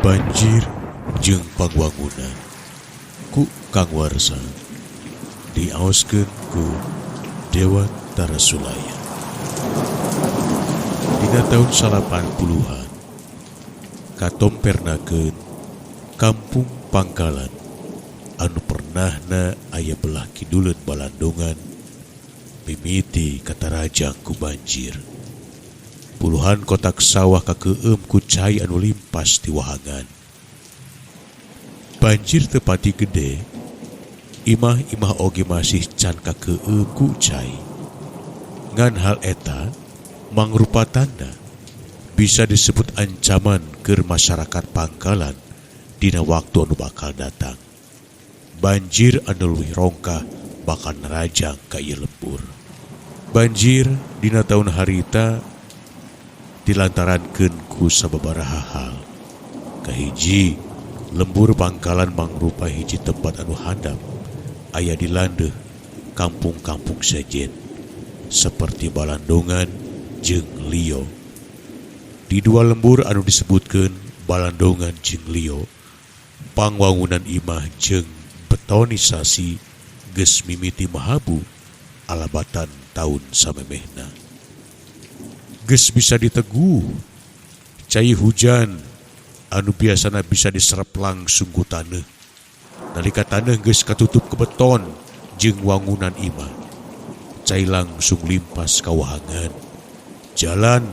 Banjir jeung pangwangunan ku Kang Warsa diaoskeun ku Dewa Tarasulaya. Dina taun 90-an katompernakeun Kampung Pangkalan anu pernahna aya belah kiduleun Balandongan mimiti katarajang ku banjir. Puluhan kotak sawah kakeueum ku cai anu limpas ti wahangan. Banjir teu pati gede, imah-imah oge masih can kakeueum ku cai. Ngan hal eta mangrupa tanda bisa disebut ancaman keur masyarakat Pangkalan dina waktu anu bakal datang. Banjir anu leuwih rongkah bakal nerajang ka ieu lembur. Banjir dina taun harita dilantarankeun ku sababaraha hal. Kahiji, lembur Pangkalan mangrupa hiji tempat anu handap aya di landeuh kampung-kampung sejen seperti Balandongan jeung Lio. Di dua lembur anu disebutkeun Balandongan jeung Lio, pangwangunan imah jeung betonisasi geus mimiti mahabu alabatan taun samemehna. Geus bisa diteguh, cai hujan anu biasana bisa diserap langsung ku taneuh. Nalika taneuh geus katutup ku beton jeung wangunan imah, cai langsung limpas ka wahangan. Jalan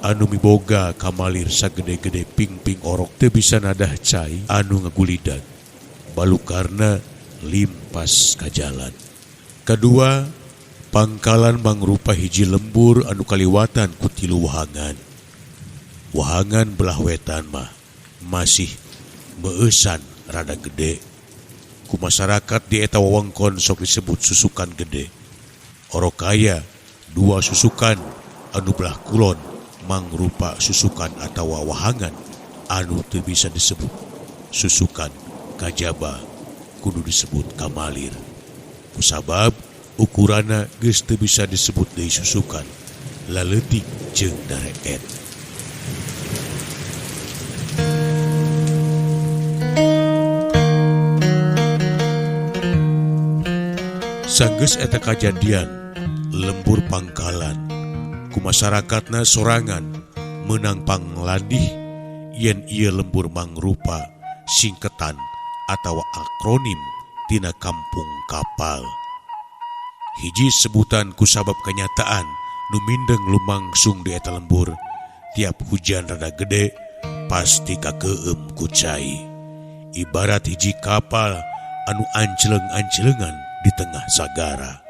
anu miboga kamalir sagede-gede pingping orok teu bisa nadah cai anu ngagulidag, balukarna limpas ka jalan. Kadua, Pangkalan mangrupa hiji lembur anu kaliwatan ku tilu wahangan. Wahangan belah wetan mah masih meueusan rada gede. Ku masyarakat di eta wewengkon sok disebut susukan gede. Orokaya dua susukan anu belah kulon mangrupa susukan atawa wahangan anu teu bisa disebut susukan kajaba kudu disebut kamalir. Kusabab ukuranna geus teu bisa disebut deui susukan, laleutik jeung dareet. Sanggeus eta kajadian lembur Pangkalan ku masyarakatna sorangan meunang panglandih yen ieu lembur mangrupa singketan atawa akronim tina kampung kapal. Hiji sebutan kusabab kenyataan nu mindeng lumangsung di eta lembur, tiap hujan rada gede pasti kakeueum ku cai. Ibarat hiji kapal anu anceleng-ancelengan di tengah sagara.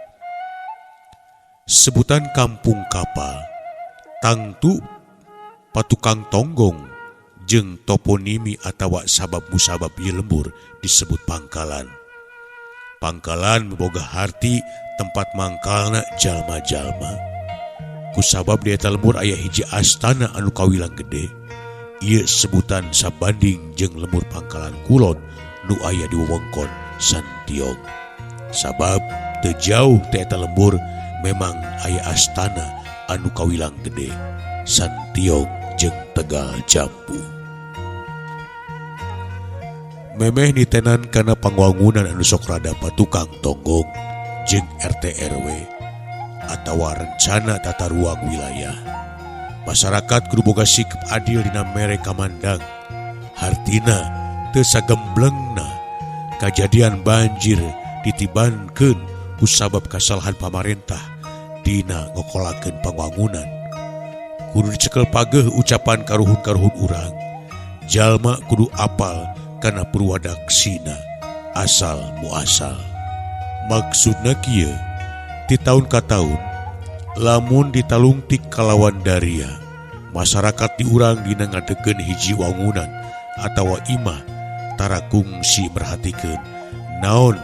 Sebutan kampung kapal tangtu patukang tonggong jeung toponimi atawa sabab musabab ieu lembur disebut Pangkalan. Pangkalan miboga harti tempat mangkalna jalma-jalma. Kusabab di eta lembur aya hiji astana anu kawilang gede, ieu sebutan sabanding jeung lembur Pangkalan Kulon nu aya di wewengkon Santiong. Sabab teu jauh ti eta lembur memang aya astana anu kawilang gede, Santiong jeung Tegal Jambu. Memeh nitenan kana pangwangunan anu sok rada patukang tonggong jeung RT RW atawa rencana tata ruang wilayah. Masyarakat kudu boga sikap adil dina mere kamandang. Hartina teu sagemblengna kajadian banjir ditibankeun ku sabab kasalahan pamarentah dina ngokolakeun pangwangunan. Kudu dicekel pageuh ucapan karuhun-karuhun urang. Jalma kudu apal kana purwadaksina asal muasal. Maksudna kieu, ti taun ka taun lamun ditalungtik kalawan daria, masyarakat diurang dina ngadegkeun hiji wangunan atawa imah tara kungsi merhatikeun naon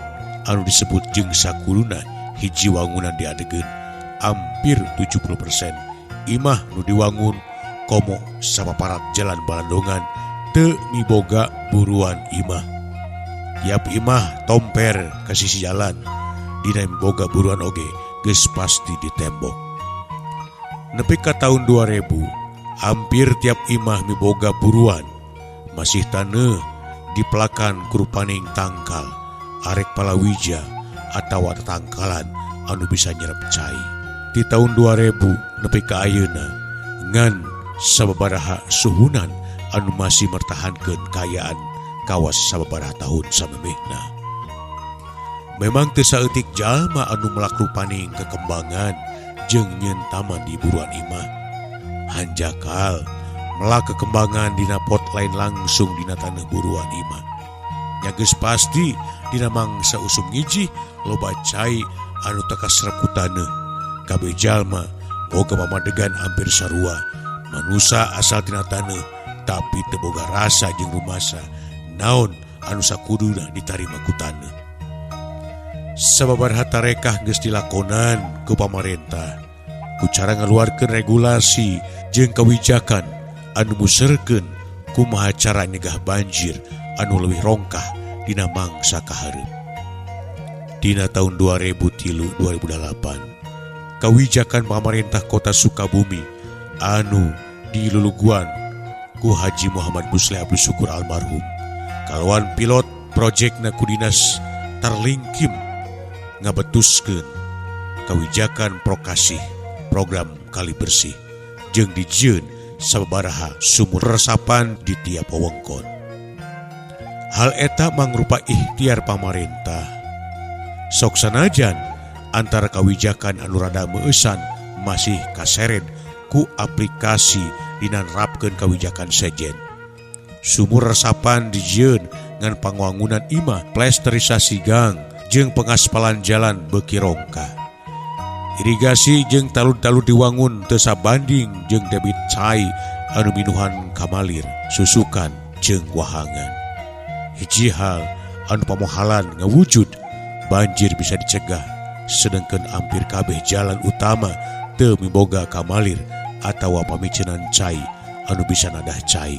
anu disebut jeung sakuluna hiji wangunan diadegeun. Hampir 70% imah nu diwangun komo sapaparat jalan Balandongan teu miboga buruan imah. Tiap imah tomper ka sisi jalan, dina miboga buruan oge geus pasti ditembok. Nepi ka taun 2000, hampir tiap imah miboga buruan. Masih taneuh dipelakan ku rupaning tangkal arek palawija atawa tatangkalan anu bisa nyerep cai. Ti taun 2000 nepi ka ayeuna ngan sababaraha suhunan anu masih mertahankeun kaayaan kawas sababaraha tahun samemehna. Memang teu saeutik jalma anu melak rupaning kekembangan jeung nyieun taman di buruan imah. Hanjakal melak kekembangan dina pot lain langsung dina taneuh buruan imah. Nya geus pasti dina mangsa usum ngijih loba cai anu teu kaserep ku taneuh. Kabeh jalma boga pamadegan hampir sarua. Manusa asal tina taneuh tapi teu boga rasa jeung rumasa naon anu sakuduna ditarima ku taneuh. Sababaraha tarekah geus dilakonan ku pamarentah ku cara ngaluarkeun regulasi jeung kawijakan anu muserkeun kumaha cara nyegah banjir anu leuwih rongkah dina mangsa kahareup. Dina taun 2003 2008 kawijakan pamarentah Kota Sukabumi anu diluluguan ku Haji Muhammad Musleh Abdul Syukur almarhum kalawan pilot projekna ku Dinas Tarlingkim ngabetuskeun kawijakan Prokasih program kali bersih jeung dijieun sababaraha sumur resapan di tiap wewengkon. Hal eta mangrupa ikhtiar pamarentah. Sok sanajan antara kawijakan anu rada meueusan masih kaseret ku aplikasi dina nerapkeun kawijakan sejen. Sumur resapan dijieun ngan pangwangunan imah, plesterisasi gang jeung pengaspalan jalan beuki rongkah. Irigasi jeung talud-talud diwangun teu sabanding jeung debit cai anu minuhan kamalir, susukan jeung wahangan. Hiji hal anu pamohalan ngawujud banjir bisa dicegah, sedengkeun hampir kabeh jalan utama teu miboga kamalir atawa pamicenan cai anu bisa nadah cai.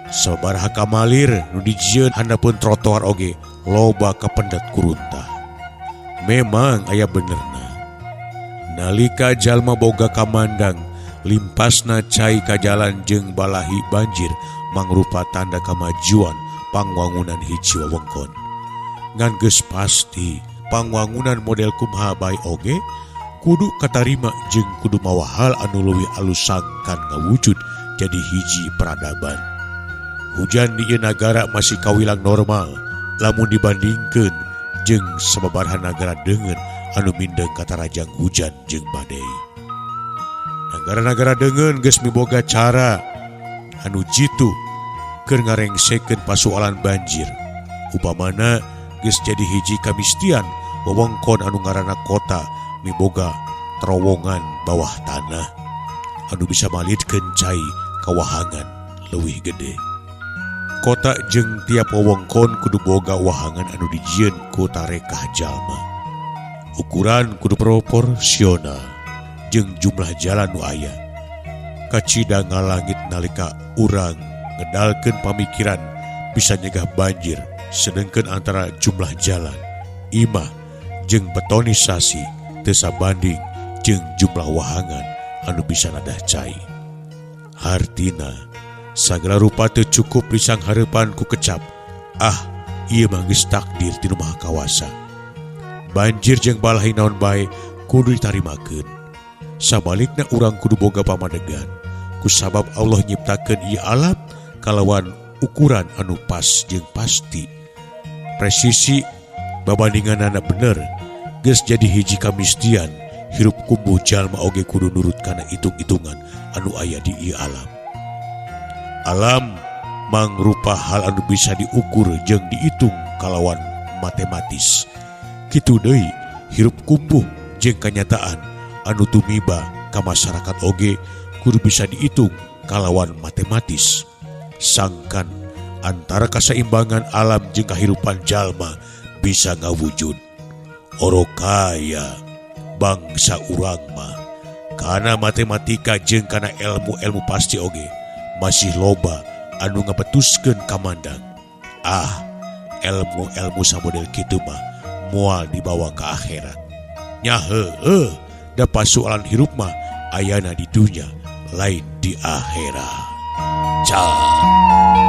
Sababaraha kamalir nu dijieun handapeun trotoar oge loba kapendet kuruntah. Memang aya benerna. Nalika jalma boga kamandang limpasna cai ka jalan jeung balahi banjir mangrupa tanda kamajuan pangwangunan hiji wewengkon. Ngan geus pasti pangwangunan model kumaha bae oge kudu katarima jeung kudu mawa hal anu leuwih alus sangkan ngawujud jadi hiji peradaban. Hujan di ieu nagara masih kawilang normal lamun dibandingkeun jeung sababaraha nagara deungeun anu mindeng katarajang hujan jeung badai. Nagara-nagara deungeun geus miboga cara anu jitu keur ngarengsekeun pasualan banjir. Upamana geus jadi hiji kamistian wewengkon anu ngaranna kota miboga terowongan bawah tanah anu bisa malitkeun cai kawahangan leuwih gede. Kota jeung tiap wewengkon kudu boga wahangan anu dijieun ku tarekah jalma. Ukuran kudu proporsional jeung jumlah jalan nu aya. Kacida ngalangit nalika urang ngedalkeun pamikiran bisa nyegah banjir, sedengkeun antara jumlah jalan, imah jeung betonisasi teu sabanding jeung jumlah wahangan anu bisa nadah cai. Hartina sagala rupa teu cukup disanghareupan ku kecap. Ah, ieu mah geus takdir ti Nu Maha Kawasa. Banjir jeung balahi naon bae kudu ditarimakeun. Sabalikna urang kudu boga pamadegan. Kusabab Allah nyiptakeun ieu alam kalawan ukuran anu pas jeung pasti. Presisi babandinganana bener geus jadi hiji kamistian hirup kumbuh jalma oge kudu nurut kana hitung-hitungan anu aya di ieu alam. Alam mangrupa hal anu bisa diukur jeung dihitung kalawan matematis. Kitu deui hirup kumbuh jeung kanyataan anu tumiba ka masyarakat oge kudu bisa dihitung kalawan matematis. Sangkan antara kasaimbangan alam jeung kahirupan jalma bisa ngawujud. Orokaya bangsa urang mah kana matematika jeung kana ilmu-ilmu pasti oge masih loba anu ngabetuskeun kamandang. Ah, ilmu-ilmu samodel kitu mah moal dibawa ke akhirat. Nya heueuh, da pasualan hirup mah ayana di dunya lain di akhirat. Ciao.